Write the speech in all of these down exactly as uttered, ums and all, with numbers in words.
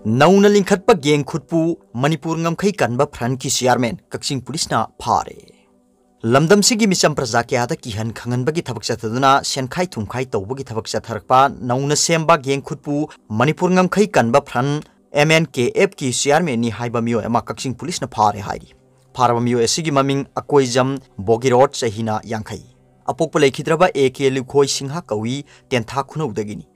ꯅꯧꯅ ꯂꯤꯡꯈꯠꯄ ꯒꯦꯡ ꯈꯨꯠꯄꯨ ꯃꯅꯤꯄꯨꯔ ꯉꯝꯈꯩ ꯀꯟꯕ ꯐ꯭ꯔꯟꯠꯀꯤ ꯆꯤꯌꯥꯔꯃꯦꯟ ꯀꯛꯆꯤꯡ ꯄꯨꯂꯤꯁꯅ ꯐꯥꯔꯦ꯫ ꯂꯝꯗꯝꯁꯤꯒꯤ ꯃꯤꯆꯝ ꯄ꯭ꯔꯖꯥ ꯀꯌꯥꯗ ꯀꯤꯍꯟ ꯈꯪꯍꯟꯕꯒꯤ ꯊꯕꯛ ꯆꯠꯊꯗꯨꯅ ꯁꯦꯟꯈꯥꯏ ꯊꯨꯝꯈꯥꯏ ꯇꯧꯕꯒꯤ ꯊꯕꯛ ꯆꯠꯊꯔꯛꯄ ꯅꯧꯅ ꯁꯦꯝꯕ ꯒꯦꯡ ꯈꯨꯠꯄꯨ ꯃꯅꯤꯄꯨꯔ ꯉꯝꯈꯩ ꯀꯟꯕ ꯐ꯭ꯔꯟꯠ, ꯑꯦꯝ ꯑꯦꯟ ꯀꯦ ꯑꯦꯐꯀꯤ ꯆꯤꯌꯥꯔꯃꯦꯟꯅꯤ ꯍꯥꯏꯕ ꯃꯤꯑꯣꯏ ꯑꯃ ꯀꯛꯆꯤꯡ ꯄꯨꯂꯤꯁꯅ ꯐꯥꯔꯦ ꯍꯥꯏꯔꯤ꯫ ꯐꯥꯔꯕ ꯃꯤꯑꯣꯏ ꯑꯁꯤꯒꯤ ꯃꯃꯤꯡ ꯑꯀꯣꯏꯖꯝ ꯕꯣꯒꯤꯔꯣꯠ, ꯆꯍꯤꯅ ꯌꯥꯡꯈꯩ꯫ ꯑꯄꯣꯛꯄ ꯂꯩꯈꯤꯗ꯭ꯔꯕ ꯑꯦ ꯀꯦ ꯂꯨꯈꯣꯏ ꯁꯤꯡꯍ ꯀꯧꯏ, ꯇꯦꯟꯊꯥ ꯈꯨꯅꯧꯗꯒꯤꯅꯤ꯫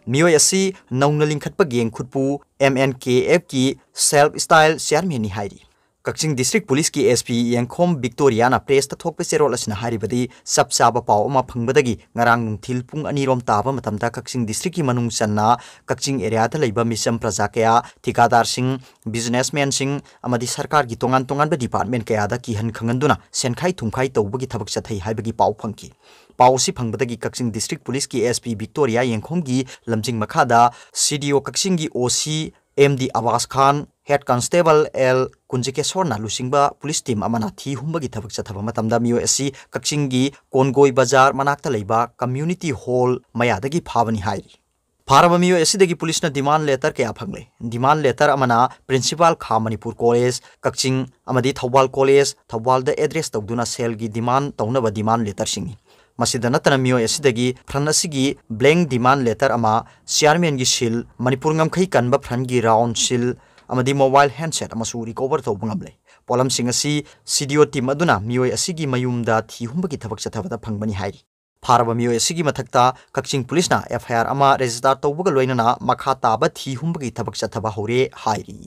ꯃꯤꯑꯣꯏ ꯑꯁꯤ ꯅꯧꯅ ꯂꯤꯡꯈꯠꯄ ꯒꯦꯡ ꯈꯨꯠꯄꯨ ꯑꯦꯝ ꯑꯦꯟ ꯀꯦ ꯑꯦꯐꯀꯤ ꯁꯦꯜꯐ ꯁ꯭ꯇꯥꯏꯜ ꯆꯤꯌꯥꯔꯃꯦꯟꯅꯤ ꯍꯥꯏꯔꯤ꯫ ꯀꯛꯆꯤꯡ ꯗꯤꯁꯇ꯭ꯔꯤꯛ ꯄꯨꯂꯤꯁꯀꯤ ꯑꯦꯁ ꯄꯤ ꯌꯦꯡꯈꯣꯝ ꯕꯤꯛꯇꯣꯔꯤꯌꯥꯅ ꯄ꯭ꯔꯦꯁꯇ ꯊꯣꯛꯄ ꯆꯦꯔꯣꯜ ꯑꯁꯤꯅ ꯍꯥꯏꯔꯤꯕꯗꯤ, ꯆꯞ ꯆꯥꯕ ꯄꯥꯎ ꯑꯃ ꯐꯪꯕꯗꯒꯤ ꯉꯔꯥꯡ ꯅꯨꯡꯊꯤꯜ ꯄꯨꯡ ꯑꯅꯤꯔꯣꯝ ꯇꯥꯕ ꯃꯇꯝꯗ ꯀꯛꯆꯤꯡ ꯗꯤꯁꯇ꯭ꯔꯤꯛꯀꯤ ꯃꯅꯨꯡ ꯆꯟꯅ ꯀꯛꯆꯤꯡ ꯑꯦꯔꯤꯌꯥꯗ ꯂꯩꯕ ꯃꯤꯆꯝ ꯄ꯭ꯔꯖꯥ ꯀꯌꯥ, ꯊꯤꯀꯥꯗꯥꯔꯁꯤꯡ, ꯕꯤꯖꯤꯅꯦꯁꯃꯦꯟꯁꯤꯡ ꯑꯃꯗꯤ ꯁꯔꯀꯥꯔꯒꯤ ꯇꯣꯉꯥꯟ ꯇꯣꯉꯥꯟꯕ ꯗꯤꯄꯥꯔꯠꯃꯦꯟ ꯀꯌꯥꯗ ꯀꯤꯍꯟ ꯈꯪꯍꯟꯗꯨꯅ ꯁꯦꯟꯈꯥꯏ ꯊꯨꯝꯈꯥꯏ ꯇꯧꯕꯒꯤ ꯊꯕꯛ ꯆꯠꯊꯩ ꯍꯥꯏꯕꯒꯤ ꯄꯥꯎ ꯐꯪꯈꯤ꯫ ꯄꯥꯎ ꯑꯁꯤ ꯐꯪꯕꯗꯒꯤ ꯀꯛꯆꯤꯡ ꯗꯤꯁꯇ꯭ꯔꯤꯛ ꯄꯨꯂꯤꯁꯀꯤ ꯑꯦꯁ ꯄꯤ ꯕꯤꯛꯇꯣꯔꯤꯌꯥ ꯌꯦꯡꯈꯣꯝꯒꯤ ꯂꯝꯖꯤꯡ ꯃꯈꯥꯗ ꯁꯤ ꯗꯤ ꯑꯣ ꯀꯛꯆꯤꯡꯒꯤ ꯑꯣ ꯁꯤ ꯑꯦꯝ ꯗꯤ ꯑꯕꯥꯁ ꯈꯥꯟ, ꯍꯦꯗ ꯀꯟꯁꯇꯦꯕꯜ ꯑꯦꯜ ꯀꯨꯟꯖꯀꯦꯁꯣꯔꯅ ꯂꯨꯆꯤꯡꯕ ꯄꯨꯂꯤꯁ ꯇꯤꯝ ꯑꯃꯅ ꯊꯤ ꯍꯨꯝꯕꯒꯤ ꯊꯕꯛ ꯆꯠꯊꯕ ꯃꯇꯝꯗ ꯃꯤꯑꯣꯏ ꯑꯁꯤ ꯀꯛꯆꯤꯡꯒꯤ ꯀꯣꯟꯒꯣꯏ ꯕꯖꯥꯔ ꯃꯅꯥꯛꯇ ꯂꯩꯕ ꯀꯝꯃ꯭ꯌꯨꯅꯤꯇꯤ ꯍꯣꯜ ꯃꯌꯥꯗꯒꯤ ꯐꯥꯕꯅꯤ ꯍꯥꯏꯔꯤ꯫ ꯐꯥꯔꯕ ꯃꯤꯑꯣꯏ ꯑꯁꯤꯗꯒꯤ ꯄꯨꯂꯤꯁꯅ ꯗꯤꯃꯥꯟ ꯂꯦꯇꯔ ꯀꯌꯥ ꯐꯪꯂꯦ꯫ ꯗꯤꯃꯥꯟ ꯂꯦꯇꯔ ꯑꯃꯅ ꯄ꯭ꯔꯤꯟꯁꯤꯄꯥꯜ ꯈꯥ ꯃꯅꯤꯄꯨꯔ ꯀꯣꯂꯦꯖ ꯀꯛꯆꯤꯡ ꯑꯃꯗꯤ ꯊꯧꯕꯥꯜ ꯀꯣꯂꯦꯖ, ꯊꯧꯕꯥꯜꯗ ꯑꯦꯗ꯭ꯔꯦꯁ ꯇꯧꯗꯨꯅ ꯁꯦꯜꯒꯤ ꯗꯤꯃꯥꯟ ꯇꯧꯅꯕ ꯗꯤꯃꯥꯟ ꯂꯦꯇꯔꯁꯤꯡꯅꯤ꯫ ꯃꯁꯤꯗ ꯅꯠꯇꯅ ꯃꯤꯑꯣꯏ ꯑꯁꯤꯗꯒꯤ ꯐ꯭ꯔꯟ ꯑꯁꯤꯒꯤ ꯕ꯭ꯂꯦꯡ ꯗꯤꯃꯥꯟ ꯂꯦꯇꯔ ꯑꯃ, ꯆꯤꯌꯥꯔꯃꯦꯟꯒꯤ ꯁꯤꯜ, ꯃꯅꯤꯄꯨꯔ ꯉꯝꯈꯩ ꯀꯟꯕ ꯐ꯭ꯔꯟꯒꯤ ꯔꯥꯎꯟ ꯁꯤꯜ ꯑꯃꯗꯤ ꯃꯣꯕꯥꯏꯜ ꯍꯦꯟꯁꯦꯠ ꯑꯃꯁꯨ ꯔꯤꯀꯣꯚꯔ ꯇꯧꯕ ꯉꯝꯂꯦ꯫ ꯄꯣꯠꯂꯝꯁꯤꯡ ꯑꯁꯤ ꯁꯤ ꯗꯤ ꯑꯣ ꯇꯤꯝ ꯑꯗꯨꯅ ꯃꯤꯑꯣꯏ ꯑꯁꯤꯒꯤ ꯃꯌꯨꯝꯗ ꯊꯤ ꯍꯨꯝꯕꯒꯤ ꯊꯕꯛ ꯆꯠꯊꯕꯗ ꯐꯪꯕꯅꯤ ꯍꯥꯏꯔꯤ꯫ ꯐꯥꯔꯕ ꯃꯤꯑꯣꯏ ꯑꯁꯤꯒꯤ ꯃꯊꯛꯇ ꯀꯛꯆꯤꯡ ꯄꯨꯂꯤꯁꯅ ꯑꯦꯐ ꯑꯥꯏ ꯑꯥꯔ ꯑꯃ ꯔꯦꯖꯤꯁꯇꯥꯔ ꯇꯧꯕꯒ ꯂꯣꯏꯅꯅ ꯃꯈꯥ ꯇꯥꯕ ꯊꯤ ꯍꯨꯝꯕꯒꯤ ꯊꯕꯛ ꯆꯠꯊꯕ ꯍꯧꯔꯦ ꯍꯥꯏꯔꯤ꯫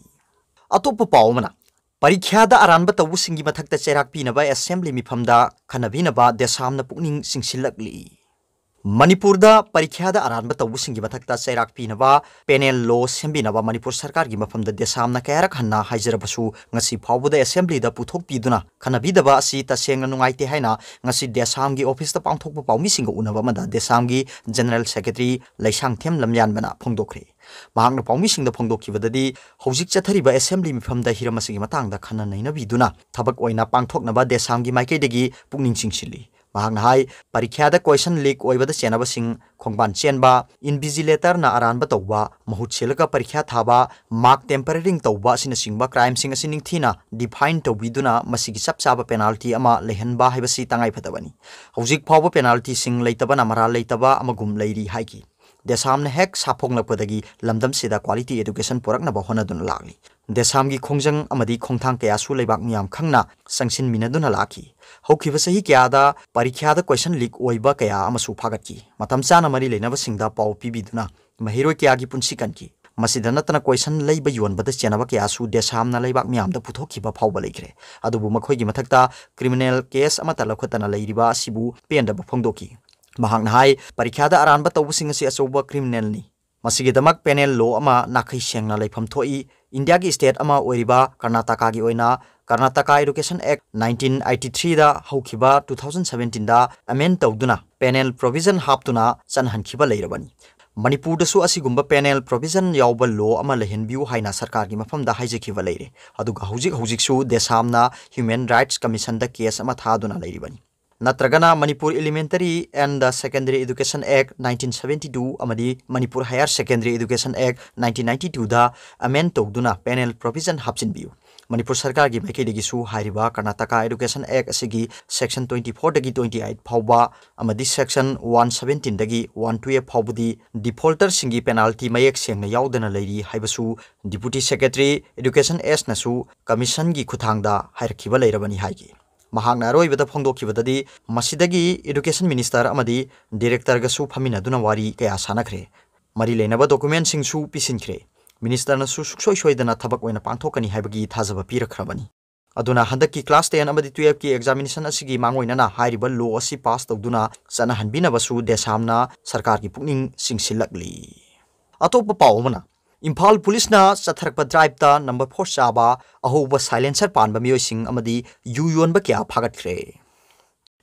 ꯑꯇꯣꯞꯄ ꯄꯥꯎ ꯑꯃꯅ, ꯄꯔꯤꯈ꯭ꯌꯥꯗ ꯑꯔꯥꯟꯕ ꯇꯧꯕꯁꯤꯡꯒꯤ ꯃꯊꯛꯇ ꯆꯩꯔꯥꯛ ꯄꯤꯅꯕ ꯑꯦꯁꯦꯝꯕ꯭ꯂꯤ ꯃꯤꯐꯝꯗ ꯈꯟꯅꯕꯤꯅꯕ ꯗꯦꯁꯥꯝꯅ ꯄꯨꯛꯅꯤꯡ ꯆꯤꯡꯁꯤꯜꯂꯛꯂꯤ꯫ ꯃꯅꯤꯄꯨꯔꯗ ꯄꯔꯤꯈ꯭ꯌꯥꯗ ꯑꯔꯥꯟꯕ ꯇꯧꯕꯁꯤꯡꯒꯤ ꯃꯊꯛꯇ ꯆꯩꯔꯥꯛ ꯄꯤꯅꯕ ꯄꯦꯅꯦꯜ ꯂꯣ ꯁꯦꯝꯕꯤꯅꯕ ꯃꯅꯤꯄꯨꯔ ꯁꯔꯀꯥꯔꯒꯤ ꯃꯐꯝꯗ ꯗꯦꯁꯥꯝꯅ ꯀꯌꯥꯔꯛ ꯍꯟꯅ ꯍꯥꯏꯖꯔꯕꯁꯨ, ꯉꯁꯤ ꯐꯥꯎꯕꯗ ꯑꯦꯁꯦꯝꯕ꯭ꯂꯤꯗ ꯄꯨꯊꯣꯛꯄꯤꯗꯨꯅ ꯈꯟꯅꯕꯤꯗꯕ ꯑꯁꯤ ꯇꯁꯦꯡꯅ ꯅꯨꯡꯉꯥꯏꯇꯦ ꯍꯥꯏꯅ ꯉꯁꯤ ꯗꯦꯁꯥꯝꯒꯤ ꯑꯣꯐꯤꯁꯇ ꯄꯥꯡꯊꯣꯛꯄ ꯄꯥꯎꯃꯤꯁꯤꯡꯒ ꯎꯅꯕ ꯑꯃꯗ ꯗꯦꯁꯥꯝꯒꯤ ꯖꯦꯅꯔꯦꯜ ꯁꯦꯀ꯭ꯔꯦꯇꯔꯤ ꯂꯩꯁꯥꯡꯊꯦꯝ ꯂꯝꯌꯥꯟꯕꯅ ꯐꯣꯡꯗꯣꯛꯈ꯭ꯔꯦ꯫ ꯃꯍꯥꯛꯅ ꯄꯥꯎꯃꯤꯁꯤꯡꯗ ꯐꯣꯡꯗꯣꯛꯈꯤꯕꯗꯗꯤ, ꯍꯧꯖꯤꯛ ꯆꯠꯊꯔꯤꯕ ꯑꯦꯁꯦꯝꯕ꯭ꯂꯤ ꯃꯤꯐꯝꯗ ꯍꯤꯔꯝ ꯑꯁꯤꯒꯤ ꯃꯇꯥꯡꯗ ꯈꯟꯅ ꯅꯩꯅꯕꯤꯗꯨꯅ ꯊꯕꯛ ꯑꯣꯏꯅ ꯄꯥꯡꯊꯣꯛꯅꯕ ꯗꯦꯁꯥꯝꯒꯤ ꯃꯥꯏꯀꯩꯗꯒꯤ ꯄꯨꯛꯅꯤꯡ ꯆꯤꯡꯁꯤꯜꯂꯤ꯫ ꯃꯍꯥꯛꯅ ꯍꯥꯏ, ꯄꯔꯤꯈ꯭ꯌꯥꯗ question leak ꯑꯣꯏꯕꯗ ꯆꯦꯟꯅꯕꯁꯤꯡ, ꯈꯣꯡꯕꯥꯟ ꯆꯦꯟꯕ, invigilatorꯅ ꯑꯔꯥꯟꯕ ꯇꯧꯕ, ꯃꯍꯨꯠ ꯁꯤꯜꯂꯒ ꯄꯔꯤꯈ꯭ꯌꯥ ꯊꯥꯕ, mark tampering ꯇꯧꯕ ꯑꯁꯤꯅꯆꯤꯡꯕ crimeꯁꯤꯡ ꯑꯁꯤ ꯅꯤꯡꯊꯤꯅ define ꯇꯧꯕꯤꯗꯨꯅ ꯃꯁꯤꯒꯤ ꯆꯞ ꯆꯥꯕ penalty ꯑꯃ ꯂꯩꯍꯟꯕ ꯍꯥꯏꯕꯁꯤ ꯇꯉꯥꯏ ꯐꯗꯕꯅꯤ꯫ ꯍꯧꯖꯤꯛ ꯐꯥꯎꯕ penaltyꯁꯤꯡ ꯂꯩꯇꯕꯅ ꯃꯔꯥꯜ ꯂꯩꯇꯕ ꯑꯃꯒꯨꯝ ꯂꯩꯔꯤ ꯍꯥꯏꯈꯤ꯫ ꯗꯦꯁꯥꯝꯅ ꯍꯦꯛ ꯁꯥꯐꯣꯡꯂꯛꯄꯗꯒꯤ ꯂꯝꯗꯝꯁꯤꯗ quality education ꯄꯨꯔꯛꯅꯕ ꯍꯣꯠꯅꯗꯨꯅ ꯂꯥꯛꯂꯤ꯫ ꯗꯦꯁꯥꯝꯒꯤ ꯈꯣꯡꯖꯪ ꯑꯃꯗꯤ ꯈꯣꯡꯊꯥꯡ ꯀꯌꯥꯁꯨ ꯂꯩꯕꯥꯛ ꯃꯤꯌꯥꯝ ꯈꯪꯅ ꯆꯪꯁꯤꯟꯃꯤꯟꯅꯗꯨꯅ ꯂꯥꯛꯈꯤ꯫ ꯍꯧꯈꯤꯕ ꯆꯍꯤ ꯀꯌꯥꯗ ꯄꯔꯤꯈ꯭ꯌꯥꯗ question leak ꯑꯣꯏꯕ ꯀꯌꯥ ꯑꯃꯁꯨ ꯐꯥꯒꯠꯈꯤ꯫ ꯃꯇꯝ ꯆꯥꯅ ꯃꯔꯤ ꯂꯩꯅꯕꯁꯤꯡꯗ ꯄꯥꯎ ꯄꯤꯕꯤꯗꯨꯅ ꯃꯍꯩꯔꯣꯏ ꯀꯌꯥꯒꯤ ꯄꯨꯟꯁꯤ ꯀꯟꯈꯤ꯫ ꯃꯁꯤꯗ ꯅꯠꯇꯅ question ꯂꯩꯕ ꯌꯣꯟꯕꯗ ꯆꯦꯟꯅꯕ ꯀꯌꯥꯁꯨ ꯗꯦꯁꯥꯝꯅ ꯂꯩꯕꯥꯛ ꯃꯤꯌꯥꯝꯗ ꯄꯨꯊꯣꯛꯈꯤꯕ ꯐꯥꯎꯕ ꯂꯩꯈ꯭ꯔꯦ꯫ ꯑꯗꯨꯕꯨ ꯃꯈꯣꯏꯒꯤ ꯃꯊꯛꯇ criminal case ꯑꯃꯠꯇ ꯂꯧꯈꯠꯇꯅ ꯂꯩꯔꯤꯕ ꯑꯁꯤꯕꯨ ꯄꯦꯟꯗꯕ ꯐꯣꯡꯗꯣꯛꯈꯤ꯫ ꯃꯍꯥꯛꯅ ꯍꯥꯏ, ꯄꯔꯤꯈ꯭ꯌꯥꯗ ꯑꯔꯥꯟꯕ ꯇꯧꯕꯁꯤꯡ ꯑꯁꯤ ꯑꯆꯧꯕ criminalꯅꯤ꯫ ꯃꯁꯤꯒꯤꯗꯃꯛ penal law ꯑꯃ ꯅꯥꯈꯩ ꯁꯦꯡꯅ ꯂꯩꯐꯝ ꯊꯣꯛꯏ꯫ ꯏꯟꯗꯤꯌꯥꯒꯤ state ꯑꯃ ꯑꯣꯏꯔꯤꯕ ꯀꯔꯅꯥꯇꯀꯥꯒꯤ ꯑꯣꯏꯅ Karnataka Education Act nineteen eighty threeꯗ ꯍꯧꯈꯤꯕ two thousand seventeenꯗ amend ꯇꯧꯗꯨꯅ penal provision ꯍꯥꯞꯇꯨꯅ ꯆꯠꯅꯍꯟꯈꯤꯕ ꯂꯩꯔꯕꯅꯤ꯫ ꯃꯅꯤꯄꯨꯔꯗꯁꯨ ꯑꯁꯤꯒꯨꯝꯕ penal provision ꯌꯥꯎꯕ law ꯑꯃ ꯂꯩꯍꯟꯕꯤꯌꯨ ꯍꯥꯏꯅ ꯁꯔꯀꯥꯔꯒꯤ ꯃꯐꯝꯗ ꯍꯥꯏꯖꯈꯤꯕ ꯂꯩꯔꯦ꯫ ꯑꯗꯨꯒ ꯍꯧꯖꯤꯛ ꯍꯧꯖꯤꯛꯁꯨ ꯗꯦꯁꯥꯝꯅ Human Rights Commissionꯗ case ꯑꯃ ꯊꯥꯗꯨꯅ ꯂꯩꯔꯤꯕꯅꯤ꯫ ꯅꯠꯇ꯭ꯔꯒꯅ Manipur Elementary and Secondary Education Act nineteen seventy two ꯑꯃꯗꯤ Manipur Higher Secondary Education Act nineteen ninety twoꯗ amend ꯇꯧꯗꯨꯅ penal provision ꯍꯥꯞꯆꯤꯟꯕꯤꯌꯨ꯫ ꯃꯅꯤꯄꯨꯔ ꯁꯔꯀꯥꯔꯒꯤ ꯃꯥꯏꯀꯩꯗꯒꯤꯁꯨ ꯍꯥꯏꯔꯤꯕ Karnataka Education Act ꯑꯁꯤꯒꯤ section twenty fourꯗꯒꯤ twenty eight ꯐꯥꯎꯕ ꯑꯃꯗꯤ section one seventeenꯗꯒꯤ one twelve ꯐꯥꯎꯕꯗꯤ defaulterꯁꯤꯡꯒꯤ penalty ꯃꯌꯦꯛ ꯁꯦꯡꯅ ꯌꯥꯎꯗꯅ ꯂꯩꯔꯤ ꯍꯥꯏꯕꯁꯨ Deputy Secretary Education Sꯅꯁꯨ Commissionꯒꯤ ꯈꯨꯠꯊꯥꯡꯗ ꯍꯥꯏꯔꯛꯈꯤꯕ ꯂꯩꯔꯕꯅꯤ ꯍꯥꯏꯈꯤ꯫ ꯃꯍꯥꯛꯅ ꯑꯔꯣꯏꯕꯗ ꯐꯣꯡꯗꯣꯛꯈꯤꯕꯗꯗꯤ ꯃꯁꯤꯗꯒꯤ Education Minister ꯑꯃꯗꯤ Directorꯒꯁꯨ ꯐꯝꯃꯤꯟꯅꯗꯨꯅ ꯋꯥꯔꯤ ꯀꯌꯥ ꯁꯥꯟꯅꯈ꯭ꯔꯦ꯫ ꯃꯔꯤ ꯂꯩꯅꯕ documentꯁꯤꯡꯁꯨ ꯄꯤꯁꯤꯟꯈ꯭ꯔꯦ꯫ Ministerꯅꯁꯨ ꯁꯨꯡꯁꯣꯏ ꯁꯣꯏꯗꯅ ꯊꯕꯛ ꯑꯣꯏꯅ ꯄꯥꯡꯊꯣꯛꯀꯅꯤ ꯍꯥꯏꯕꯒꯤ ꯊꯥꯖꯕ ꯄꯤꯔꯛꯈ꯭ꯔꯕꯅꯤ꯫ ꯑꯗꯨꯅ ꯍꯟꯗꯛꯀꯤ class ten ꯑꯃꯗꯤ twelveꯀꯤ examination ꯑꯁꯤꯒꯤ ꯃꯥꯡꯑꯣꯏꯅꯅ ꯍꯥꯏꯔꯤꯕ law ꯑꯁꯤ pass ꯇꯧꯗꯨꯅ ꯆꯠꯅꯍꯟꯕꯤꯅꯕꯁꯨ ꯗꯦꯁꯥꯝꯅ ꯁꯔꯀꯥꯔꯒꯤ ꯄꯨꯛꯅꯤꯡ ꯆꯤꯡꯁꯤꯜꯂꯛꯂꯤ꯫ ꯑꯇꯣꯞꯄ ꯄꯥꯎ ꯑꯃꯅ, ꯏꯝꯐꯥꯜ ꯄꯨꯂꯤꯁꯅ ꯆꯠꯊꯔꯛꯄ driveꯇ number four ꯆꯥꯕ ꯑꯍꯧꯕ silencer ꯄꯥꯟꯕ ꯃꯤꯑꯣꯏꯁꯤꯡ ꯑꯃꯗꯤ ꯌꯨ ꯌꯣꯟꯕ ꯀꯌꯥ ꯐꯥꯒꯠꯈ꯭ꯔꯦ꯫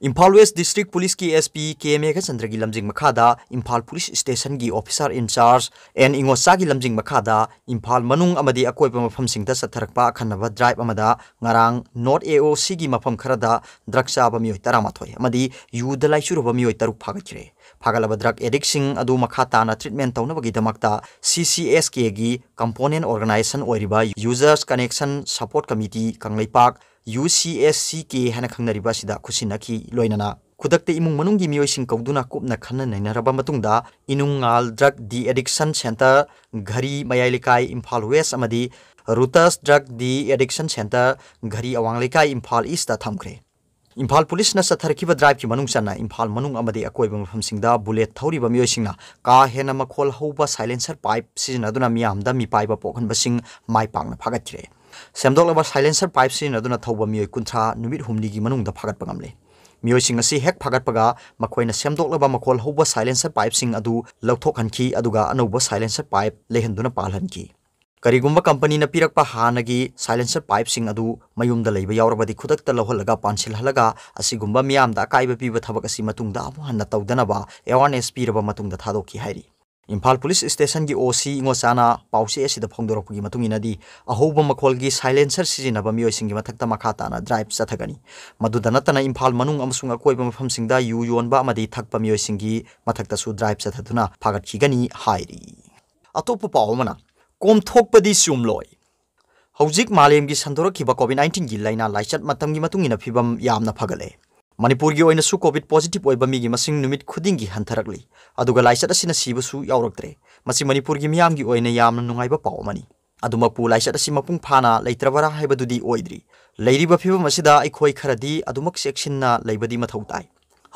ꯏꯝꯐꯥꯜ ꯋꯦꯁ ꯗꯤꯁꯇ꯭ꯔꯤꯛ ꯄꯨꯂꯤꯁꯀꯤ ꯑꯦꯁ ꯄꯤ ꯀꯦ ꯃꯦꯘꯆꯟꯗ꯭ꯔꯒꯤ ꯂꯝꯖꯤꯡ ꯃꯈꯥꯗ ꯏꯝꯐꯥꯜ ꯄꯨꯂꯤꯁ ꯁ꯭ꯇꯦꯁꯟꯒꯤ ꯑꯣꯐꯤꯁꯥꯔ ꯏꯟꯆꯥꯔꯖ ꯑꯦꯟ ꯏꯉꯣꯆꯥꯒꯤ ꯂꯝꯖꯤꯡ ꯃꯈꯥꯗ ꯏꯝꯐꯥꯜ ꯃꯅꯨꯡ ꯑꯃꯗꯤ ꯑꯀꯣꯏꯕ ꯃꯐꯝꯁꯤꯡꯗ ꯆꯠꯊꯔꯛꯄ ꯑꯈꯟꯅꯕ ꯗ꯭ꯔꯥꯏꯕ ꯑꯃꯗ ꯉꯔꯥꯡ ꯅꯣꯔꯠ ꯑꯦ ꯑꯣ ꯁꯤꯒꯤ ꯃꯐꯝ ꯈꯔꯗ ꯗ꯭ꯔꯒ ꯆꯥꯕ ꯃꯤꯑꯣꯏ ꯇꯔꯥꯃꯥꯊꯣꯏ ꯑꯃꯗꯤ ꯌꯨꯗ ꯂꯥꯏꯆꯨꯔꯕ ꯃꯤꯑꯣꯏ ꯇꯔꯨꯛ ꯐꯥꯒꯠꯈ꯭ꯔꯦ꯫ ꯐꯥꯒꯠꯂꯕ ꯗ꯭ꯔꯒ ꯑꯦꯗꯤꯛꯁꯤꯡ ꯑꯗꯨ ꯃꯈꯥ ꯇꯥꯅ ꯇ꯭ꯔꯤꯠꯃꯦꯟ ꯇꯧꯅꯕꯒꯤꯗꯃꯛꯇ ꯁꯤ ꯁꯤ ꯑꯦꯁ ꯀꯦꯒꯤ ꯀꯝꯄꯣꯅꯦꯟ ꯑꯣꯔꯒꯅꯥꯏꯖꯦꯁꯟ ꯑꯣꯏꯔꯤꯕ ꯌꯨꯖꯔꯁ ꯀꯅꯦꯛꯁꯟ ꯁꯄꯣꯔꯠ ꯀꯃꯤꯇꯤ ꯀꯪꯂꯩꯄꯥꯛ, ꯌꯨ ꯁꯤ ꯑꯦꯁ ꯁꯤ ꯀꯦ ꯍꯥꯏꯅ ꯈꯪꯅꯔꯤꯕ ꯑꯁꯤꯗ ꯈꯨꯠꯁꯤꯟꯅꯈꯤ꯫ ꯂꯣꯏꯅꯅ ꯈꯨꯗꯛꯇ ꯏꯃꯨꯡ ꯃꯅꯨꯡꯒꯤ ꯃꯤꯑꯣꯏꯁꯤꯡ ꯀꯧꯗꯨꯅ ꯀꯨꯞꯅ ꯈꯟꯅ ꯅꯩꯅꯔꯕ ꯃꯇꯨꯡꯗ, ꯏꯅꯨꯡꯉꯥꯜ ꯗ꯭ꯔꯒ ꯗꯤ ꯑꯦꯗꯤꯛꯁꯟ ꯁꯦꯟꯇꯔ, ꯘꯔꯤ ꯃꯌꯥꯏ ꯂꯩꯀꯥꯏ, ꯏꯝꯐꯥꯜ ꯋꯦꯁ ꯑꯃꯗꯤ ꯔꯨꯇꯁ ꯗ꯭ꯔꯒ ꯗꯤ ꯑꯦꯗꯤꯛꯁꯟ ꯁꯦꯟꯇꯔ, ꯘꯔꯤ ꯑꯋꯥꯡ ꯂꯩꯀꯥꯏ, ꯏꯝꯐꯥꯜ ꯏꯁꯇ ꯊꯝꯈ꯭ꯔꯦ꯫ ꯏꯝꯐꯥꯜ ꯄꯨꯂꯤꯁꯅ ꯆꯠꯊꯔꯛꯈꯤꯕ ꯗ꯭ꯔꯥꯏꯕꯀꯤ ꯃꯅꯨꯡ ꯆꯟꯅ ꯏꯝꯐꯥꯜ ꯃꯅꯨꯡ ꯑꯃꯗꯤ ꯑꯀꯣꯏꯕ ꯃꯐꯝꯁꯤꯡꯗ ꯕꯨꯂꯦꯠ ꯊꯧꯔꯤꯕ ꯃꯤꯑꯣꯏꯁꯤꯡꯅ ꯀꯥ ꯍꯦꯟꯅ ꯃꯈꯣꯜ ꯍꯧꯕ ꯁꯥꯏꯂꯦꯟꯁꯔ ꯄꯥꯏꯞ ꯁꯤꯖꯤꯟꯅꯗꯨꯅ ꯃꯤꯌꯥꯝꯗ ꯃꯤꯄꯥꯏꯕ ꯄꯣꯛꯍꯟꯕꯁꯤꯡ ꯃꯥꯏ ꯄꯥꯛꯅ ꯐꯥꯒꯠꯈ꯭ꯔꯦ꯫ ꯁꯦꯝꯗꯣꯛꯂꯕ ꯁꯥꯏꯂꯦꯟꯁꯔ ꯄꯥꯏꯞ ꯁꯤꯖꯤꯟꯅꯗꯨꯅ ꯊꯧꯕ ꯃꯤꯑꯣꯏ ꯀꯨꯟꯊ꯭ꯔꯥ ꯅꯨꯃꯤꯠ ꯍꯨꯝꯅꯤꯒꯤ ꯃꯅꯨꯡꯗ ꯐꯥꯒꯠꯄ ꯉꯝꯂꯦ꯫ ꯃꯤꯑꯣꯏꯁꯤꯡ ꯑꯁꯤ ꯍꯦꯛ ꯐꯥꯒꯠꯄꯒ ꯃꯈꯣꯏꯅ ꯁꯦꯝꯗꯣꯛꯂꯕ ꯃꯈꯣꯜ ꯍꯧꯕ ꯁꯥꯏꯂꯦꯟꯁꯔ ꯄꯥꯏꯞꯁꯤꯡ ꯑꯗꯨ ꯂꯧꯊꯣꯛꯍꯟꯈꯤ, ꯑꯗꯨꯒ ꯑꯅꯧꯕ ꯁꯥꯏꯂꯦꯟꯁꯔ ꯄꯥꯏꯞ ꯂꯩꯍꯟꯗꯨꯅ ꯄꯥꯜꯍꯟꯈꯤ꯫ ꯀꯔꯤꯒꯨꯝꯕ ꯀꯝꯄꯅꯤꯅ ꯄꯤꯔꯛꯄ ꯍꯥꯟꯅꯒꯤ ꯁꯥꯏꯂꯦꯟꯁꯔ ꯄꯥꯏꯞꯁꯤꯡ ꯑꯗꯨ ꯃꯌꯨꯝꯗ ꯂꯩꯕ ꯌꯥꯎꯔꯕꯗꯤ ꯈꯨꯗꯛꯇ ꯂꯧꯍꯜꯂꯒ ꯄꯥꯟꯁꯤꯜꯍꯜꯂꯒ ꯑꯁꯤꯒꯨꯝꯕ ꯃꯤꯌꯥꯝꯗ ꯑꯀꯥꯏꯕ ꯄꯤꯕ ꯊꯕꯛ ꯑꯁꯤ ꯃꯇꯨꯡꯗ ꯑꯃꯨꯛ ꯍꯟꯅ ꯇꯧꯗꯅꯕ ꯑꯦꯋꯥꯔꯅꯦꯁ ꯄꯤꯔꯕ ꯃꯇꯨꯡꯗ ꯊꯥꯗꯣꯛꯈꯤ ꯍꯥꯏꯔꯤ꯫ ꯏꯝꯐꯥꯜ ꯄꯨꯂꯤꯁ ꯁ꯭ꯇꯦꯁꯟꯒꯤ ꯑꯣ ꯁꯤ ꯏꯉꯣꯆꯥꯅ ꯄꯥꯎꯆꯦ ꯑꯁꯤꯗ ꯐꯣꯡꯗꯣꯔꯛꯄꯒꯤ ꯃꯇꯨꯡ ꯏꯟꯅꯗꯤ, ꯑꯍꯧꯕ ꯃꯈꯣꯜꯒꯤ ꯁꯥꯏꯂꯦꯟꯁꯔ ꯁꯤꯖꯤꯟꯅꯕ ꯃꯤꯑꯣꯏꯁꯤꯡꯒꯤ ꯃꯊꯛꯇ ꯃꯈꯥ ꯇꯥꯅ ꯗ꯭ꯔꯥꯏꯕ ꯆꯠꯊꯒꯅꯤ꯫ ꯃꯗꯨꯗ ꯅꯠꯇꯅ ꯏꯝꯐꯥꯜ ꯃꯅꯨꯡ ꯑꯃꯁꯨꯡ ꯑꯀꯣꯏꯕ ꯃꯐꯝꯁꯤꯡꯗ ꯌꯨ ꯌꯣꯟꯕ ꯑꯃꯗꯤ ꯊꯛꯄ ꯃꯤꯑꯣꯏꯁꯤꯡꯒꯤ ꯃꯊꯛꯇꯁꯨ ꯗ꯭ꯔꯥꯏꯕ ꯆꯠꯊꯗꯨꯅ ꯐꯥꯒꯠꯈꯤꯒꯅꯤ ꯍꯥꯏꯔꯤ꯫ ꯑꯇꯣꯞꯄ ꯄꯥꯎ ꯑꯃꯅ, ꯀꯣꯝꯊꯣꯛꯄꯗꯤ ꯆꯨꯝꯂꯣꯏ꯫ ꯍꯧꯖꯤꯛ ꯃꯥꯂꯦꯝꯒꯤ ꯁꯟꯗꯣꯔꯛꯈꯤꯕ ꯀꯣꯚꯤꯗ ꯅꯥꯏꯟꯇꯤꯟꯒꯤ ꯂꯥꯏꯅꯥ ꯂꯥꯏꯆꯠ ꯃꯇꯝꯒꯤ ꯃꯇꯨꯡ ꯏꯟꯅ ꯐꯤꯕꯝ ꯌꯥꯝꯅ ꯐꯒꯠꯂꯦ꯫ ꯃꯅꯤꯄꯨꯔꯒꯤ ꯑꯣꯏꯅꯁꯨ ꯀꯣꯚꯤꯗ ꯄꯣꯖꯤꯇꯤꯚ ꯑꯣꯏꯕ ꯃꯤꯒꯤ ꯃꯁꯤꯡ ꯅꯨꯃꯤꯠ ꯈꯨꯗꯤꯡꯒꯤ ꯍꯟꯊꯔꯛꯂꯤ꯫ ꯑꯗꯨꯒ ꯂꯥꯏꯆꯠ ꯑꯁꯤꯅ ꯁꯤꯕꯁꯨ ꯌꯥꯎꯔꯛꯇ꯭ꯔꯦ꯫ ꯃꯁꯤ ꯃꯅꯤꯄꯨꯔꯒꯤ ꯃꯤꯌꯥꯝꯒꯤ ꯑꯣꯏꯅ ꯌꯥꯝꯅ ꯅꯨꯡꯉꯥꯏꯕ ꯄꯥꯎ ꯑꯃꯅꯤ꯫ ꯑꯗꯨꯃꯛꯄꯨ ꯂꯥꯏꯆꯠ ꯑꯁꯤ ꯃꯄꯨꯡ ꯐꯥꯅ ꯂꯩꯇ꯭ꯔꯕꯔꯥ ꯍꯥꯏꯕꯗꯨꯗꯤ ꯑꯣꯏꯗ꯭ꯔꯤ꯫ ꯂꯩꯔꯤꯕ ꯐꯤꯕꯝ ꯑꯁꯤꯗ ꯑꯩꯈꯣꯏ ꯈꯔꯗꯤ ꯑꯗꯨꯃꯛ ꯆꯦꯛꯁꯤꯟꯅ ꯂꯩꯕꯗꯤ ꯃꯊꯧ ꯇꯥꯏ꯫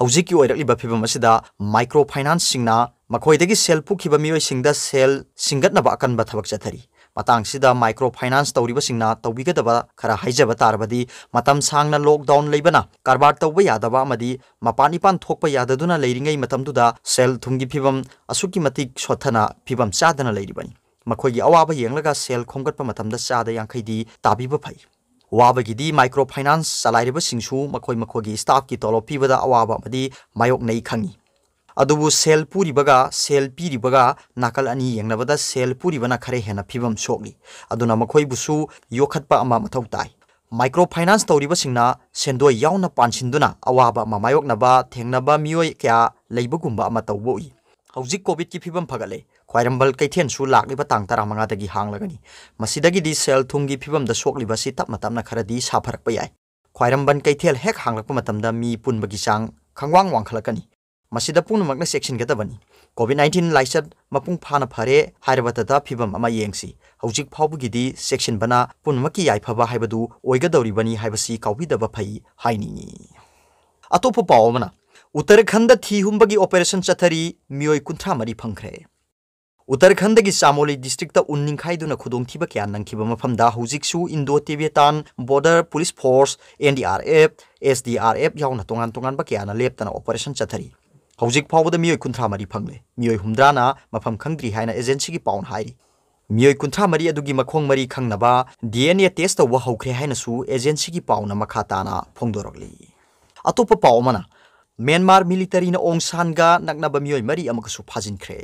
ꯍꯧꯖꯤꯛꯀꯤ ꯑꯣꯏꯔꯛꯂꯤꯕ ꯐꯤꯕꯝ ꯑꯁꯤꯗ ꯃꯥꯏꯀ꯭ꯔꯣ ꯐꯥꯏꯅꯥꯟꯁꯁꯤꯡꯅ ꯃꯈꯣꯏꯗꯒꯤ ꯁꯦꯜ ꯄꯨꯈꯤꯕ ꯃꯤꯑꯣꯏꯁꯤꯡꯗ ꯁꯦꯜ ꯁꯤꯡꯒꯠꯅꯕ ꯑꯀꯟꯕ ꯊꯕꯛ ꯆꯠꯊꯔꯤ꯫ ꯃꯇꯥꯡꯁꯤꯗ ꯃꯥꯏꯀ꯭ꯔꯣ ꯐꯥꯏꯅꯥꯟꯁ ꯇꯧꯔꯤꯕꯁꯤꯡꯅ ꯇꯧꯕꯤꯒꯗꯕ ꯈꯔ ꯍꯥꯏꯖꯕ ꯇꯥꯔꯕꯗꯤ, ꯃꯇꯝ ꯁꯥꯡꯅ ꯂꯣꯛꯗꯥꯎꯟ ꯂꯩꯕꯅ ꯀꯔꯕꯥꯔ ꯇꯧꯕ ꯌꯥꯗꯕ ꯑꯃꯗꯤ ꯃꯄꯥꯟ ꯏꯄꯥꯟ ꯊꯣꯛꯄ ꯌꯥꯗꯗꯨꯅ ꯂꯩꯔꯤꯉꯩ ꯃꯇꯝꯗꯨꯗ ꯁꯦꯜ ꯊꯨꯝꯒꯤ ꯐꯤꯕꯝ ꯑꯁꯨꯛꯀꯤ ꯃꯇꯤꯛ ꯁꯣꯠꯊꯅ ꯐꯤꯕꯝ ꯆꯥꯗꯅ ꯂꯩꯔꯤꯕꯅꯤ꯫ ꯃꯈꯣꯏꯒꯤ ꯑꯋꯥꯕ ꯌꯦꯡꯂꯒ ꯁꯦꯜ ꯈꯣꯝꯒꯠꯄ ꯃꯇꯝꯗ ꯆꯥꯗ ꯌꯥꯡꯈꯩꯗꯤ ꯇꯥꯕꯤꯕ ꯐꯩ꯫ ꯋꯥꯕꯒꯤꯗꯤ ꯃꯥꯏꯀ꯭ꯔꯣ ꯐꯥꯏꯅꯥꯟꯁ ꯆꯂꯥꯏꯔꯤꯕꯁꯤꯡꯁꯨ ꯃꯈꯣꯏ ꯃꯈꯣꯏꯒꯤ ꯁ꯭ꯇꯥꯐꯀꯤ ꯇꯣꯂꯣꯞ ꯄꯤꯕꯗ ꯑꯋꯥꯕ ꯑꯃꯗꯤ ꯃꯥꯌꯣꯛꯅꯩ ꯈꯪꯉꯤ꯫ ꯑꯗꯨꯕꯨ ꯁꯦꯜ ꯄꯨꯔꯤꯕꯒ ꯁꯦꯜ ꯄꯤꯔꯤꯕꯒ ꯅꯥꯀꯜ ꯑꯅꯤ ꯌꯦꯡꯅꯕꯗ ꯁꯦꯜ ꯄꯨꯔꯤꯕꯅ ꯈꯔ ꯍꯦꯟꯅ ꯐꯤꯕꯝ ꯁꯣꯛꯂꯤ꯫ ꯑꯗꯨꯅ ꯃꯈꯣꯏꯕꯨꯁꯨ ꯌꯣꯛꯈꯠꯄ ꯑꯃ ꯃꯊꯧ ꯇꯥꯏ꯫ ꯃꯥꯏꯀ꯭ꯔꯣ ꯐꯥꯏꯅꯥꯟꯁ ꯇꯧꯔꯤꯕꯁꯤꯡꯅ ꯁꯦꯟꯗꯣꯏ ꯌꯥꯎꯅ ꯄꯥꯟꯁꯤꯟꯗꯨꯅ ꯑꯋꯥꯕ ꯑꯃ ꯃꯥꯌꯣꯛꯅꯕ ꯊꯦꯡꯅꯕ ꯃꯤꯑꯣꯏ ꯀꯌꯥ ꯂꯩꯕꯒꯨꯝꯕ ꯑꯃ ꯇꯧꯕ ꯎꯏ꯫ ꯍꯧꯖꯤꯛ ꯀꯣꯚꯤꯗꯀꯤ ꯐꯤꯕꯝ ꯐꯒꯠꯂꯦ꯫ ꯈ꯭ꯋꯥꯏꯔꯝꯕꯟ ꯀꯩꯊꯦꯜꯁꯨ ꯂꯥꯛꯂꯤꯕ ꯇꯥꯡ ꯇꯔꯥꯃꯉꯥꯗꯒꯤ ꯍꯥꯡꯂꯒꯅꯤ꯫ ꯃꯁꯤꯗꯒꯤꯗꯤ ꯁꯦꯜ ꯊꯨꯝꯒꯤ ꯐꯤꯕꯝꯗ ꯁꯣꯛꯂꯤꯕ ꯑꯁꯤ ꯇꯞꯅ ꯇꯞꯅ ꯈꯔꯗꯤ ꯁꯥꯐꯔꯛꯄ ꯌꯥꯏ꯫ ꯈ꯭ꯋꯥꯏꯔꯝꯕꯟ ꯀꯩꯊꯦꯜ ꯍꯦꯛ ꯍꯥꯡꯂꯛꯄ ꯃꯇꯝꯗ ꯃꯤ ꯄꯨꯟꯕꯒꯤ ꯆꯥꯡ ꯈꯪꯋꯥꯡ ꯋꯥꯡꯈꯠꯂꯛꯀꯅꯤ꯫ ꯃꯁꯤꯗ ꯄꯨꯝꯅꯃꯛꯅ ꯆꯦꯛꯁꯤꯟꯒꯗꯕꯅꯤ꯫ ꯀꯣꯚꯤꯗ ꯅꯥꯏꯟꯇꯤꯟ ꯂꯥꯏꯆꯠ ꯃꯄꯨꯡ ꯐꯥꯅ ꯐꯔꯦ ꯍꯥꯏꯔꯕꯗꯇ ꯐꯤꯕꯝ ꯑꯃ ꯌꯦꯡꯁꯤ꯫ ꯍꯧꯖꯤꯛ ꯐꯥꯎꯕꯒꯤꯗꯤ ꯆꯦꯛꯁꯤꯟꯕꯅ ꯄꯨꯝꯅꯃꯛꯀꯤ ꯌꯥꯏꯐꯕ ꯍꯥꯏꯕꯗꯨ ꯑꯣꯏꯒꯗꯧꯔꯤꯕꯅꯤ ꯍꯥꯏꯕꯁꯤ ꯀꯥꯎꯕꯤꯗꯕ ꯐꯩ ꯍꯥꯏꯅꯤꯡꯏ꯫ ꯑꯇꯣꯞꯄ ꯄꯥꯎ ꯑꯃꯅ, ꯎꯠꯇꯔꯈꯟꯗ ꯊꯤ ꯍꯨꯝꯕꯒꯤ ꯑꯣꯄꯔꯦꯁꯟ ꯆꯠꯊꯔꯤ, ꯃꯤꯑꯣꯏ ꯀꯨꯟꯊ꯭ꯔꯥ ꯃꯔꯤ ꯐꯪꯈ꯭ꯔꯦ꯫ ꯎꯠꯇꯔꯈꯟꯗꯒꯤ ꯆꯥꯃꯣꯂꯤ ꯗꯤꯁꯇ꯭ꯔꯤꯛꯇ ꯎꯟ ꯅꯤꯡꯈꯥꯏꯗꯨꯅ ꯈꯨꯗꯣꯡꯊꯤꯕ ꯀꯌꯥ ꯅꯪꯈꯤꯕ ꯃꯐꯝꯗ ꯍꯧꯖꯤꯛꯁꯨ Indo Tibetan border police force, N D R F, S D R F ꯌꯥꯎꯅ ꯇꯣꯉꯥꯟ ꯇꯣꯉꯥꯟꯕ ꯀꯌꯥꯅ ꯂꯦꯞꯇꯅ ꯑꯣꯄꯔꯦꯁꯟ ꯆꯠꯊꯔꯤ꯫ ꯍꯧꯖꯤꯛ ꯐꯥꯎꯕꯗ ꯃꯤꯑꯣꯏ ꯀꯨꯟꯊ꯭ꯔꯥ ꯃꯔꯤ ꯐꯪꯂꯦ꯫ ꯃꯤꯑꯣꯏ ꯍꯨꯝꯗ꯭ꯔꯥꯅ ꯃꯐꯝ ꯈꯪꯗ꯭ꯔꯤ ꯍꯥꯏꯅ ꯑꯦꯖꯦꯟꯁꯤꯒꯤ ꯄꯥꯎꯅ ꯍꯥꯏꯔꯤ꯫ ꯃꯤꯑꯣꯏ ꯀꯨꯟꯊ꯭ꯔꯥ ꯃꯔꯤ ꯑꯗꯨꯒꯤ ꯃꯈꯣꯡ ꯃꯔꯤ ꯈꯪꯅꯕ ꯗꯤ ꯑꯦꯟ ꯑꯦ ꯇꯦꯁ ꯇꯧꯕ ꯍꯧꯈ꯭ꯔꯦ ꯍꯥꯏꯅꯁꯨ ꯑꯦꯖꯦꯟꯁꯤꯒꯤ ꯄꯥꯎꯅ ꯃꯈꯥ ꯇꯥꯅ ꯐꯣꯡꯗꯣꯔꯛꯂꯤ꯫ ꯑꯇꯣꯞꯄ ꯄꯥꯎ ꯑꯃꯅ, ꯃ꯭ꯌꯥꯟꯃꯥꯔ ꯃꯤꯂꯤꯇꯔꯤꯅ ꯑꯣꯡ ꯁꯥꯟꯒ ꯅꯛꯅꯕ ꯃꯤꯑꯣꯏ ꯃꯔꯤ ꯑꯃꯒꯁꯨ ꯐꯥꯖꯤꯟꯈ꯭ꯔꯦ꯫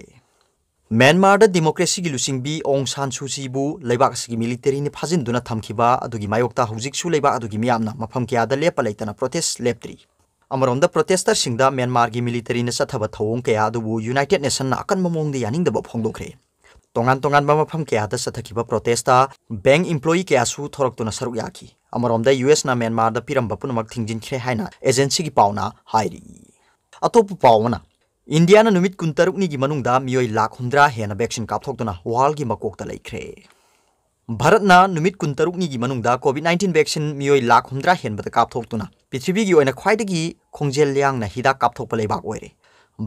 ꯃ꯭ꯌꯥꯟꯃꯥꯔꯗ ꯗꯦꯃꯣꯀ꯭ꯔꯦꯁꯤꯒꯤ ꯂꯨꯆꯤꯡꯕꯤ ꯑꯣꯡ ꯁꯥꯟ ꯁꯨ ꯆꯤꯕꯨ ꯂꯩꯕꯥꯛ ꯑꯁꯤꯒꯤ ꯃꯤꯂꯤꯇꯔꯤꯅ ꯐꯥꯖꯤꯟꯗꯨꯅ ꯊꯝꯈꯤꯕ ꯑꯗꯨꯒꯤ ꯃꯥꯌꯣꯛꯇ ꯍꯧꯖꯤꯛꯁꯨ ꯂꯩꯕꯥꯛ ꯑꯗꯨꯒꯤ ꯃꯤꯌꯥꯝꯅ ꯃꯐꯝ ꯀꯌꯥꯗ ꯂꯦꯞꯄ ꯂꯩꯇꯅ ꯄ꯭ꯔꯣꯇꯦꯁ ꯂꯦꯞꯇ꯭ꯔꯤ꯫ ꯑꯃꯔꯣꯝꯗ, ꯄ꯭ꯔꯣꯇꯦꯁꯇꯔꯁꯤꯡꯗ ꯃ꯭ꯌꯥꯟꯃꯥꯔꯒꯤ ꯃꯤꯂꯤꯇꯔꯤꯅ ꯆꯠꯊꯕ ꯊꯧꯑꯣꯡ ꯀꯌꯥ ꯑꯗꯨꯕꯨ ꯌꯨꯅꯥꯏꯇꯦꯗ ꯅꯦꯁꯟꯅ ꯑꯀꯟꯕ ꯃꯑꯣꯡꯗ ꯌꯥꯅꯤꯡꯗꯕ ꯐꯣꯡꯗꯣꯛꯈ꯭ꯔꯦ꯫ ꯇꯣꯉꯥꯟ ꯇꯣꯉꯥꯟꯕ ꯃꯐꯝ ꯀꯌꯥꯗ ꯆꯠꯊꯈꯤꯕ ꯄ꯭ꯔꯣꯇꯦꯁꯇ ꯕꯦꯡꯛ ꯏꯝꯄ꯭ꯂꯣꯌꯤ ꯀꯌꯥꯁꯨ ꯊꯣꯔꯛꯇꯨꯅ ꯁꯔꯨꯛ ꯌꯥꯈꯤ꯫ ꯑꯃꯔꯣꯝꯗ, ꯌꯨ ꯑꯦꯁꯅ ꯃ꯭ꯌꯥꯟꯃꯥꯔꯗ ꯄꯤꯔꯝꯕ ꯄꯨꯝꯅꯃꯛ ꯊꯤꯡꯖꯤꯟꯈ꯭ꯔꯦ ꯍꯥꯏꯅ ꯑꯦꯖꯦꯟꯁꯤꯒꯤ ꯄꯥꯎꯅ ꯍꯥꯏꯔꯤ꯫ ꯑꯇꯣꯞꯄ ꯄꯥꯎ ꯑꯃꯅ, ꯏꯟꯗꯤꯌꯥꯅ ꯅꯨꯃꯤꯠ ꯀꯨꯟꯇꯔꯨꯛꯅꯤꯒꯤ ꯃꯅꯨꯡꯗ ꯃꯤꯑꯣꯏ ꯂꯥꯈ ꯍꯨꯝꯗ꯭ꯔꯥ ꯍꯦꯟꯅ ꯚꯦꯛꯁꯤꯟ ꯀꯥꯞꯊꯣꯛꯇꯨꯅ ꯋꯥꯔꯜꯒꯤ ꯃꯀꯣꯛꯇ ꯂꯩꯈ꯭ꯔꯦ꯫ ꯚꯥꯔꯠꯅ ꯅꯨꯃꯤꯠ ꯀꯨꯟꯇꯔꯨꯛꯅꯤꯒꯤ ꯃꯅꯨꯡꯗ ꯀꯣꯚꯤꯗ ꯅꯥꯏꯟꯇꯤꯟ ꯚꯦꯛꯁꯤꯟ ꯃꯤꯑꯣꯏ ꯂꯥꯈ ꯍꯨꯝꯗ꯭ꯔꯥ ꯍꯦꯟꯕꯗ ꯀꯥꯞꯊꯣꯛꯇꯨꯅ ꯄ꯭ꯔꯤꯊꯤꯕꯤꯒꯤ ꯑꯣꯏꯅ ꯈ꯭ꯋꯥꯏꯗꯒꯤ ꯈꯣꯡꯖꯦꯜ ꯌꯥꯡꯅ ꯍꯤꯗꯥꯛ ꯀꯥꯞꯊꯣꯛꯄ ꯂꯩꯕꯥꯛ ꯑꯣꯏꯔꯦ꯫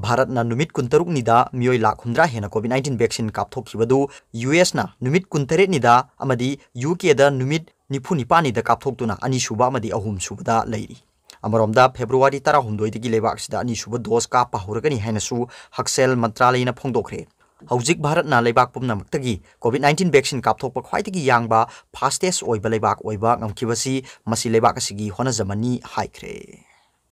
ꯚꯥꯔꯠꯅ ꯅꯨꯃꯤꯠ ꯀꯨꯟꯇꯔꯨꯛꯅꯤꯗ ꯃꯤꯑꯣꯏ ꯂꯥꯈ ꯍꯨꯝꯗ꯭ꯔꯥ ꯍꯦꯟꯅ ꯀꯣꯚꯤꯗ ꯅꯥꯏꯟꯇꯤꯟ ꯚꯦꯛꯁꯤꯟ ꯀꯥꯞꯊꯣꯛꯈꯤꯕꯗꯨ ꯌꯨ ꯑꯦꯁꯅ ꯅꯨꯃꯤꯠ ꯀꯨꯟꯇꯔꯦꯠꯅꯤꯗ ꯑꯃꯗꯤ ꯌꯨ ꯀꯦꯗ ꯅꯨꯃꯤꯠ ꯅꯤꯐꯨ ꯅꯤꯄꯥꯟꯅꯤꯗ ꯀꯥꯞꯊꯣꯛꯇꯨꯅ ꯑꯅꯤꯁꯨꯕ ꯑꯃꯗꯤ ꯑꯍꯨꯝꯁꯨꯕꯗ ꯂꯩꯔꯤ꯫ ꯑꯃꯔꯣꯝꯗ, ꯐꯦꯕ꯭ꯔꯨꯋꯥꯔꯤ ꯇꯔꯥꯍꯨꯝꯗꯣꯏꯗꯒꯤ ꯂꯩꯕꯥꯛ ꯑꯁꯤꯗ ꯑꯅꯤꯁꯨꯕ ꯗꯣꯁ ꯀꯥꯞꯄ ꯍꯧꯔꯒꯅꯤ ꯍꯥꯏꯅꯁꯨ ꯍꯛꯁꯦꯜ ꯃꯟꯇ꯭ꯔꯥꯂꯌꯅ ꯐꯣꯡꯗꯣꯛꯈ꯭ꯔꯦ꯫ ꯍꯧꯖꯤꯛ ꯚꯥꯔꯠꯅ ꯂꯩꯕꯥꯛ ꯄꯨꯝꯅꯃꯛꯇꯒꯤ COVID nineteen vaccine ꯀꯥꯞꯊꯣꯛꯄ ꯈ꯭ꯋꯥꯏꯗꯒꯤ ꯌꯥꯡꯕ, fastest ꯑꯣꯏꯕ ꯂꯩꯕꯥꯛ ꯑꯣꯏꯕ ꯉꯝꯈꯤꯕꯁꯤ ꯃꯁꯤ ꯂꯩꯕꯥꯛ ꯑꯁꯤꯒꯤ ꯍꯣꯠꯅꯖꯃꯟꯅꯤ ꯍꯥꯏꯈ꯭ꯔꯦ꯫